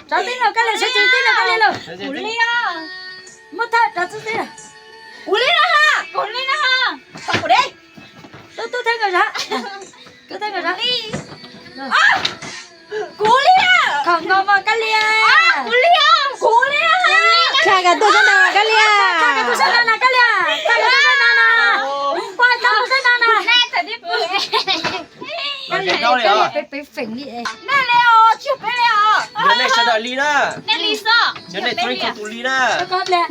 Rov tib los Kab Lia, sawv tsees tib los Kab Lia lauj. Kuv li os. Muab thawj rov tib tib. Kuv li no ha, kuv li no ha. Tub tub thawj nkawd zov. Tub thawj nkawd zov. Kuv li os. Khaum nkaus mas Kab Lia. Kuv li os, kuv li os. Tshaj kom tuaj sab no Kab Lia. Tshaj kom tuaj sab no na Kab Lia. Tshaj kom tuaj sab no na. Kuv tau tuaj sab no na. Kab Lia, Kab Lia, peb, peb feem li. Nej li os, tsis peb li os. Nej sawv daws li na. Nej li xwb. Nej thoob tus li na.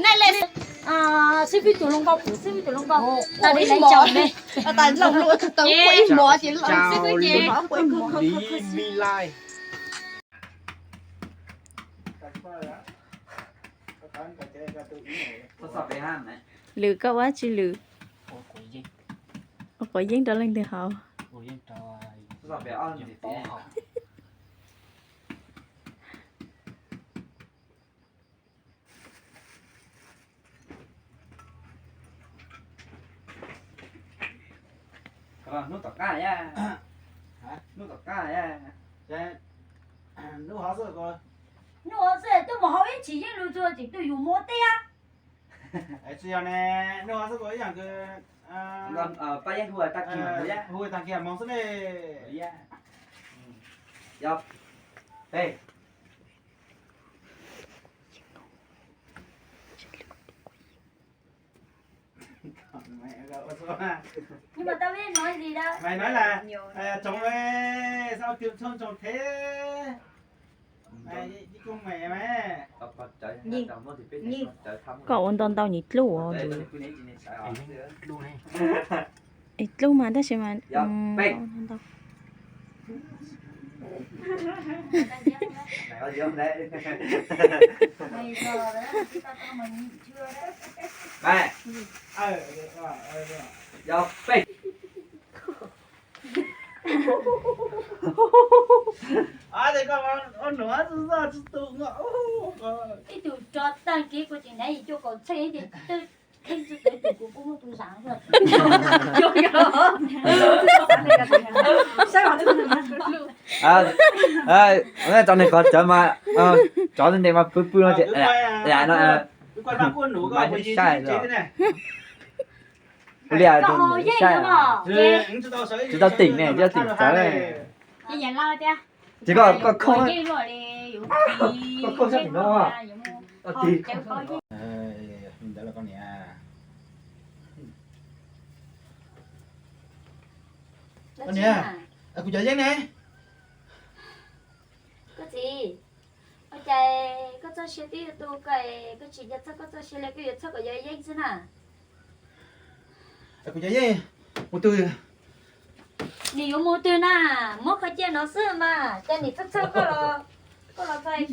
Nej li. Xib fwb tus hluas nkauj, xib fwb tus hluas nkauj. Tau li laiv tsaus ne. Tau ib mos ces li me li. Lwm koj ua tsi lwm? Ua quav yeeb rau leej twg haus? Hnub tom qab, hnub tom qab, hnub hov xwb, hnub hov xwb tuaj mus haus ib chim yeeb lug tsuag tseem tuaj yus muab tiag. Tsis yog ne, hnub hov xwb kuv ib yam kws pab yeeb hu tag kis, hu tag kis moog xwb ne. Yog, peb. Koj ua ntau ntau nyias dlub os. Es dlub mas tab sis mas ntau. Ib tug rov tag kev kuv tseem hnav yim cuaj kaum txheej ces twb kheej tsis tau tus kuv kuj muaj tus zam. Cov neeg kov cawv mas, cov ntev mas pw pw no ces no mas saib. Ua li tsis tau teem ne, tsis tau teem cawv. Ces koj, koj khauj, koj khauj sab tim no. Ntawd los koj niam. Koj niam, kuv cov yeeb ne. Koj txiv, ua cas koj txoj sia twb yuav tu koj, koj tsis nco txog koj txoj sia li, koj yuav txhawj kom yog yeeb xwb na. Kuv cov yeeb mus twg? Nws yuav mus twg na? Muab kho cia no xwb mas, cas nws txhawj txhawj koj los, koj los txog.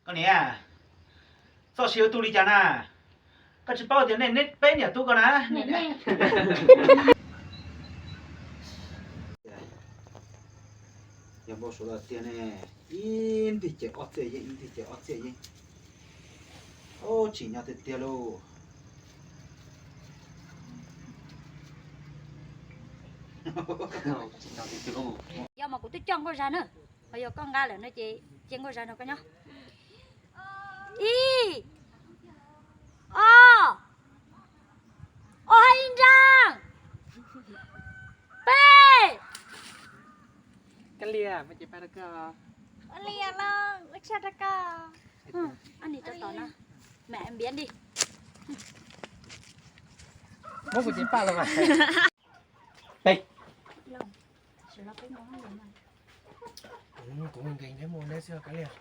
Koj niam, txoj sia yuav tu li cas na? Koj tsis paub tias nej, nej peb niam tub koj na. Yog npau suav tiag ne, ib ntig ces ob txiaj yeeb, ib ntig ces ob txiaj yeeb. Tsim nyog tiag tiag lauj. Yog mas kuv twb coj nkauj zag na, ho yog koj nqa lawm no ces cia nkauj zag nrog koj nyob. Ib, ob, ob hab ib nrab, peb. Kab Lia, muab cev paj rau koj. Kab Lia, lub tshaj rau koj. Ab, nim tso tom no, mam npiav li. Muab kuv cev paj los mas. Peb. Kuv nkees thiab mus neb xwb Kab Lia.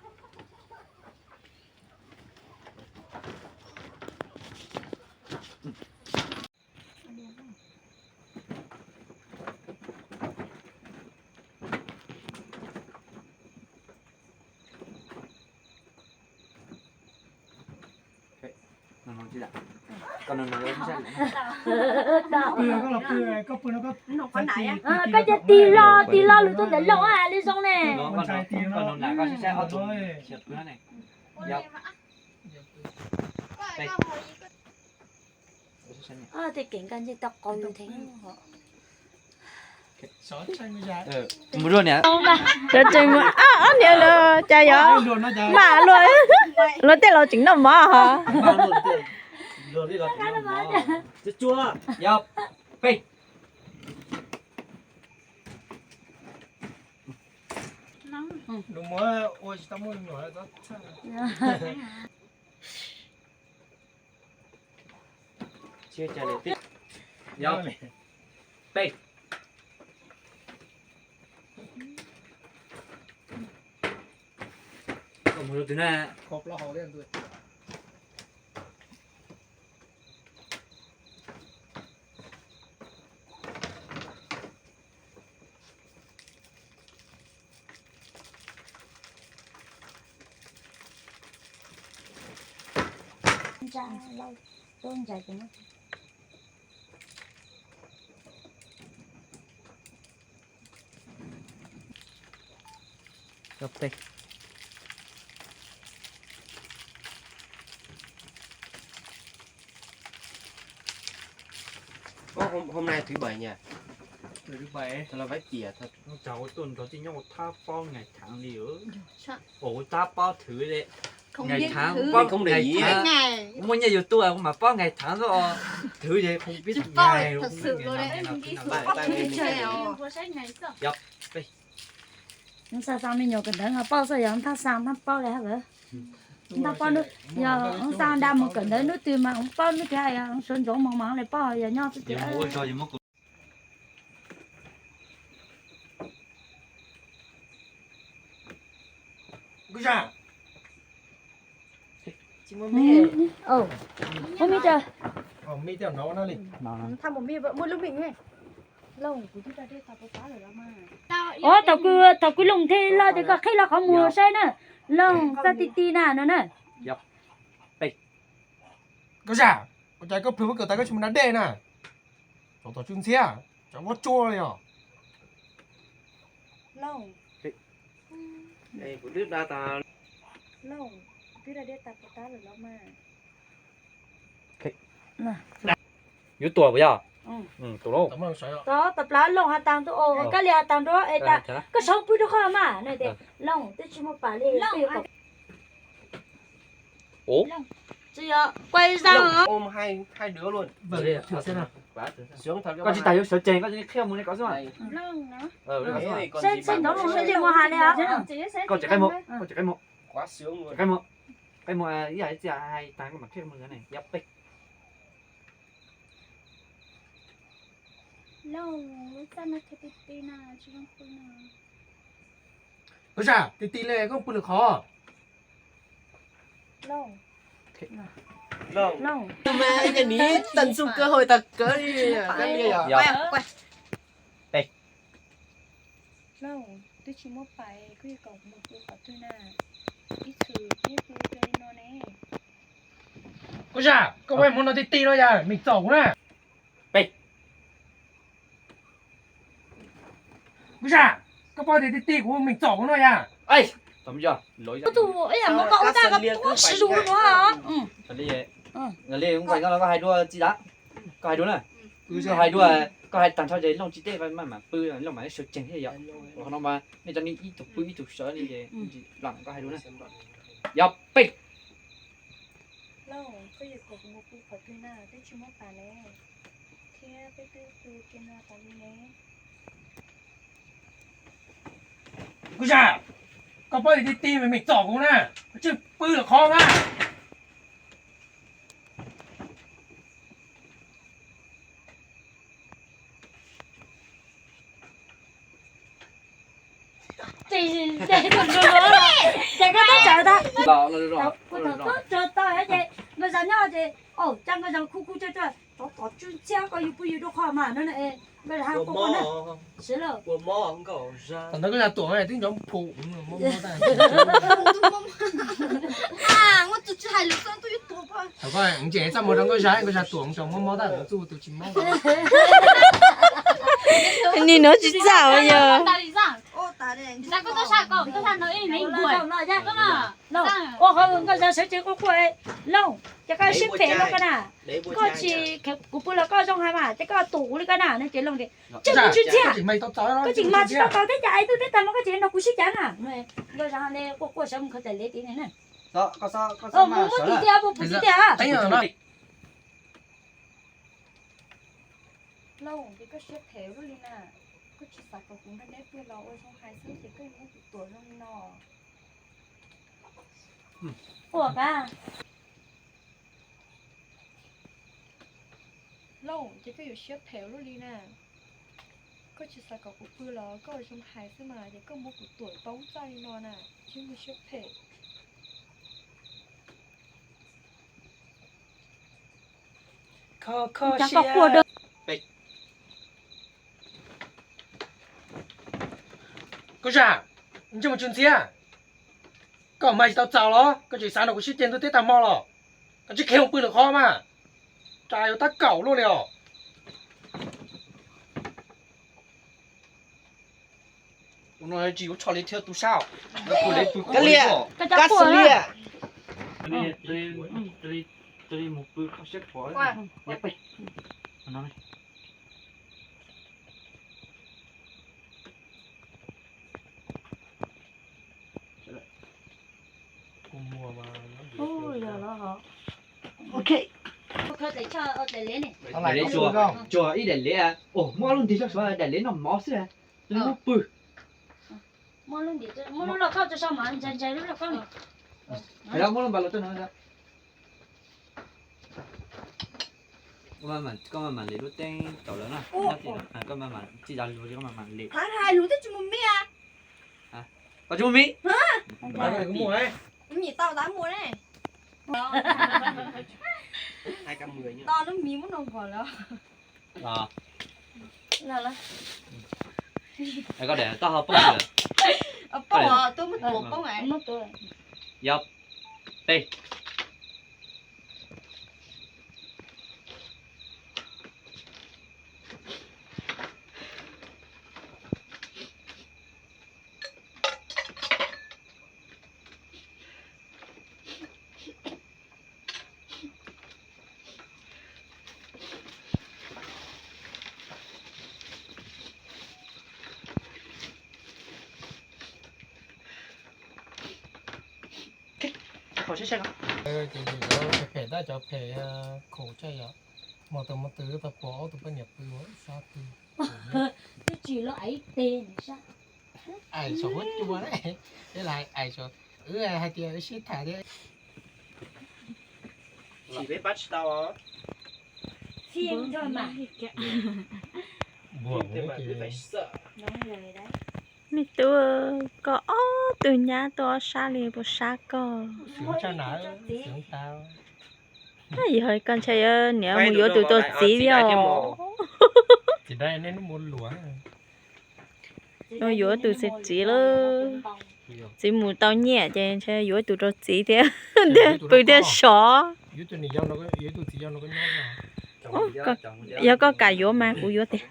Koj cia tig lo, tig lo lug tuaj ntawm Looj a, li zoo ne. Tej kev nkag ntsej tau qau yus theej. Mus luaj niam. Cov tseem mus ob niam los cas yog mam luaj, luag tej laus tseem noj mov ho. Yog peb. Yog peb. Koj mus rau twg na? Cov peb. Ơ, hôm, hôm nay thứ bảy nhỉ? Thứ bảy. Thật là vãi chĩa thật. Ua cas ua tuaj nrog tij nyob ua thab pob ngais thaav li. Ua thab pob thwv li. Ngais thaav, pob ngais thaav. Muaj nyiaj yus tuaj mas pob ngais thaav xwb os. Thwv ces không biết ngày. Yog peb. Hnub xa xaa me nyuam kawm ntawv ho paub xwb, yog hnub thaj xaa thaj paub li hab. Hnub thaj paub, yog hnub xa nra mus kawm ntawv hnub twg mas hnub paub hnub twg, yog hnub sawv ntxov moos mas le paub yog nyob xwb tiag. Ov, thaum kuv, thaum kuv Looj thiab Lauj ces koj qhib Lauj qhov muag saib na. Looj, txaj ti ti na no na. Koj zam, ua cas koj plhws pob kws tas koj tsis mus da dej na? Tsov tom tswb ntxhiab, tsov muab tsuaj li os. Yuav tuam puas yog? Tov, tov plav Looj has tas ntua, kab li has tas ntua es tas koj saib pw rau qhov mas no tias Looj twb tsis muaj pam li. Tsis yog, quay ra. Koj tsis tas yuav sawv tsees, koj qhia mus li ko xwb. Seb, seb nrov Looj seb li mus has li os. Koj tsis qhib mus, koj tsis qhib mus. Qhib mus, qhib mus ib yam li txiaj hais tas koj mam qhib mus ne, yog peb. Koj zam, ti ti li koj pw lwm qhov. Twb tsis muaj pam, koj yuav kom mus pw qhov twg na? Ib txwm peb pw zoo li no ne. Koj zam, koj pab mus no ti ti no yog meem txom kuv na. Koj zam, koj pab tias ti ti kuv meem txom kuv no yog. Tus ib yam muab koj ua tag koj tuab siv zus no. Li nqaij no los koj hais dua txiv dav, koj hais dua na. Koj hais dua, koj hais tag nrho ces Looj tsis dej maj mam pw, Looj mam sawv tsees thiab yom. Qhov no mas nej cov neeg ib tug pw ib tug sawv li ces lam koj hais dua na. Yog peb. Lauj, koj yuav kom kuv mus pw qhov twg na, twb tsis muaj pam ne, thiab peb twb pw kiag no tas li ne. Kuv zam, koj pab tias ti ti meem txom kuv na, koj tsij pw lwm qhov mas. Ces, ces, ces koj twb tsaws tau, kuv thaum twb tsaws tau ces nkawd zas nyob ces, cas nkawd zas khu khu tsa tsa, tsov tom tswb ntxhiab, koj yus pw yus rau qhov mas no, nkawd zas ha quaj quaj na. Siv lawm. Thaum ntawd koj zas tuam twb nrov phu. Thaum koj tseem txaj muag rau nkauj zag, nkauj zag tuam tseem mob mob tag, txuj tus tsis mob. Nim no tsis txaj yog. Xav koj tuaj sab ko, tuaj sab no ib leeg nkuaj. Ua qhov nkauj zag sawv tsees quaj quaj, Looj, ces koj siab phem no koj na. Koj tsis, kuv pw los koj zoo hais mas, ces koj tuam kuv li koj na. No ces Looj tias, tsis ntxias, koj tseem mag tsis tau tau thiab cas es tuaj thiab tag hmo koj tseem nrog kuv sib cav na. Nkauj zag li quaj quaj sawv mus khaws daim lev tid na. Mus muab tim tiag, mus pum tim tiag. Looj, ces koj siab phem luaj li na. Koj tsis xav kom kuv nrog neb pw los ua zoo hais xwb ces koj yuav muab kuv tuam zoo li no. Ua ka. Looj, ces koj yuav siab phem luaj li na. Koj tsis xav kom kuv pw los koj ua zoo hais xwb mas, ces koj muab kuv tuam poob txaj li no na. Tsis muaj siab phem. Koj zag, ntsej muag tsis ntxhiab, koj mag tsis tau txaus los koj tseem xav nrog kuv sib ceg ntuj teb tag hmo los? Koj tsis kheev mus pw lwm qhov mas, cas yuav tab kaum luaj li os. Ua no tsis yuav tsho li thiab tu sab. Kab liam, kab xwb liam. Tsuas ib daim liab, muab lub nti tso saud, daim liab noj mov xwb, muab pw. Muab lub nti, muab lub lauj kaub tso saud mas, ntsais ntsais lub lauj kaub no. Muab lub npas los tso no. Koj mam mam li lub teeb tau lawm na. Koj mam mam tsis zam lus li, koj mam mam li. Hais lus twb tsis mus miv. Koj tsis mus miv? Nyim tau tab mus ne. Tau lub miv muab noj nkaus lawm. Koj de tau ho poob lawm. Poob, twb muab tuav poob. Yog peb. Ces yus cov phem phem tab cov phem khoom tshaj yom. Mus tus mus twg tau pom ob tug poj niam pw ua sab twg. Twb tsis los ais ib teg sab. Ais saum huab cua ne, ib las ais saum, wb hais tias wb sib tham thiab. Tsis peb pab tsis tau. Me tub, koj ob tug nyab tuaj ob sab li puas sab koj? Xyov tshaj na, xyov tas. Yog koj ntshe niam mus yuav tus rau txiv thiab os. Txiv dab nej lub muab luam. Nws yuav tus txiv txiv lawm, txiv mus tau nyiaj ces ntshe yuav tus rau txiv thiab, thiaj pw thiaj sov. Yog koj kam yuav mas kuv yuav tiag.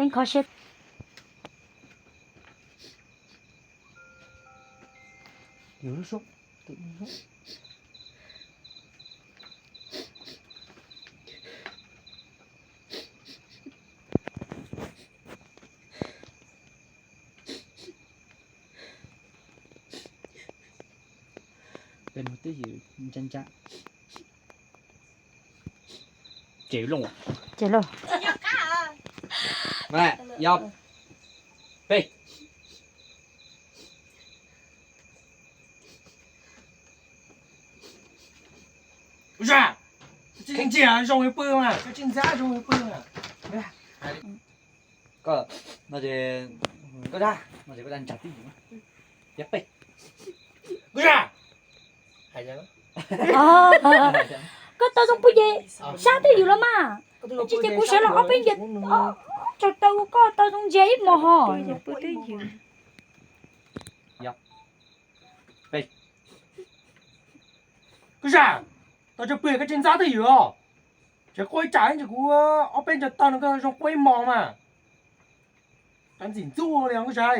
Teeb kho siab. Peb muaj twj ywm ntsa ntsa. Ces loo. Ces loo. Yog, peb. Ua cas, tsis ntsia zoo li pw mas, tsis ntxhab zoo li pw mas. Koj no ces, koj dag no ces koj dag ntsa twj ywm. Yog peb. Ua cas, koj tau zoo pw ces sab twj ywm los mas. Tsis ces kuv sawv los ob peb ncaws, tsam tau koj tau zoo ntsia ib hmos ho. Koj zam, tau tsis pw koj tsis ntxhab twj ywm os. Tseem quaj ib tsam ces kuv ob peb ncaws taw no koj zoo quaj ib hmos mas. Cov ntxim ntxub li koj sab.